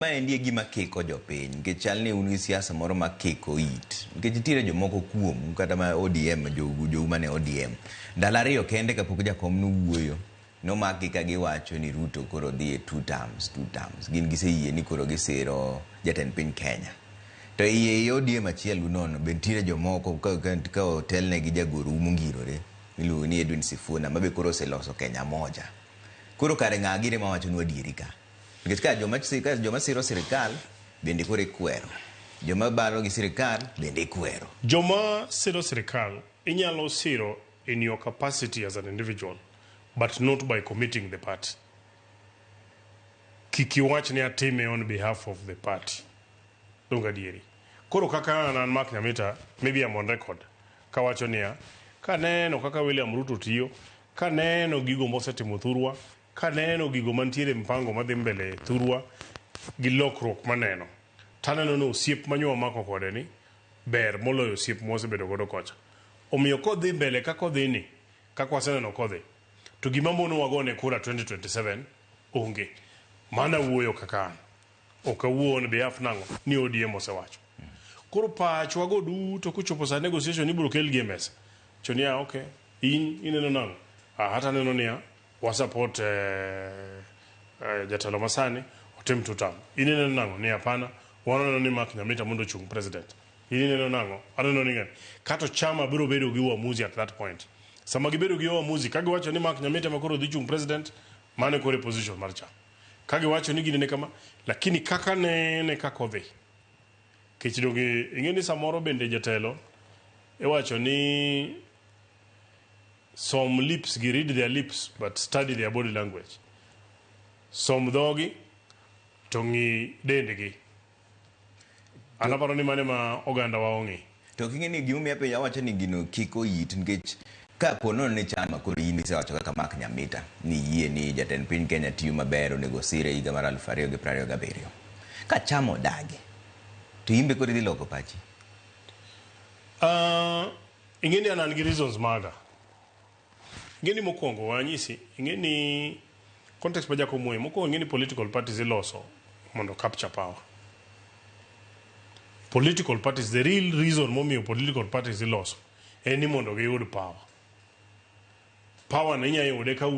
Maendi e gima kiko jopiny nikech chal ni un gi siasa moro ma kiko it nikech nitiere jomoko kuomu kata ma ODM jou mane ODM ndalo 2 kende kapok jakom nowuoyo nomakgi ka giwacho ni Ruto koro dhi e two terms, two terms. Gin giseyie ni koro gisiro jatend piny Kenya. To iye i ODM achiel unono be nitiere jomoko ka otelne gi jagoro mongirore miluongo ni Edwin Sifuna ma be koro oseloso Kenya moja. Koro kare ng'a gire mawachonu adieri ka? Nikech ka joma siro sirikal bende koro ikwero. Joma baro gi sirikal bende ikwero. Joma siro sirikal inyalo siro in your capacity as an individual, but not by committing the party. Kik iwach ni atime on behalf of the party. Donge adieri? Koro kaka an an Mark Nyamita, maybe I'm on record, kawacho niya, kaneno kaka William Ruto tiyo, kaneno gigo mosetimo thurwa, kaneno gigo mantiere mpango madhi mbele thurwa, gi lokruok maneno, taneno ni osiep manyo wamako kode ni ber moloyo osiep mwasebedo godo kocha. Omiyo kodhi mbele kaka odhi ni, kaka waseneno kodhi, to gima mono wagone kura 2027 onge. Mana wuoyo kaka an. Ok awuo on behalf nang'o ni ODM osewacho. Koro pachwa go duto kochopo sa negotiation ibiro kelgi e mesa. To niya, okay, in ineno nang'o? Ah, hata aneno niya, wa support jatelo masani otim two term. In ineno nang'o? Ni hapana, waneno ni Mark Nyamita mondo ochung president. In ineno nang'o? Aneno ni ng'ani. Kato chama biro bedo gi uamuzi at that point. Sama gibedo gi uamuzi, ka giwacho ni Mark Nyamita ma koro dhi chung president, mano koro e position mar chama. Ka giwacho ni ginene kama, lakini kaka nene kaka odhi. Kech donge ing'e ni samoro bende jatelo iwacho ni som lips gi, read their lips but study their body language. Som dhogi to ng'i dendgi. An aparo ni mano ema oganda wa ong'i. To ok ing'e ni gimomiyo apenjo awacho ni gino kik oyit nikech ka po nono ni chama koro in isewacho kaka Mark Nyamita ni yie ni jatend piny Kenya tiyo maber onego sire higa mar 2027. Ka chama odagi to in be koro idhi loko pachi. Ing'e ni an an gi reasons maga. Ing'e ni mokwongo wanyisi, ing'e ni context ma Jakom wuoye, mokwongo ing'e ni political parties iloso mondo capture power. Political parties, the real reason momiyo political parties iloso en ni mondo giyud power. Power no inya yude ka un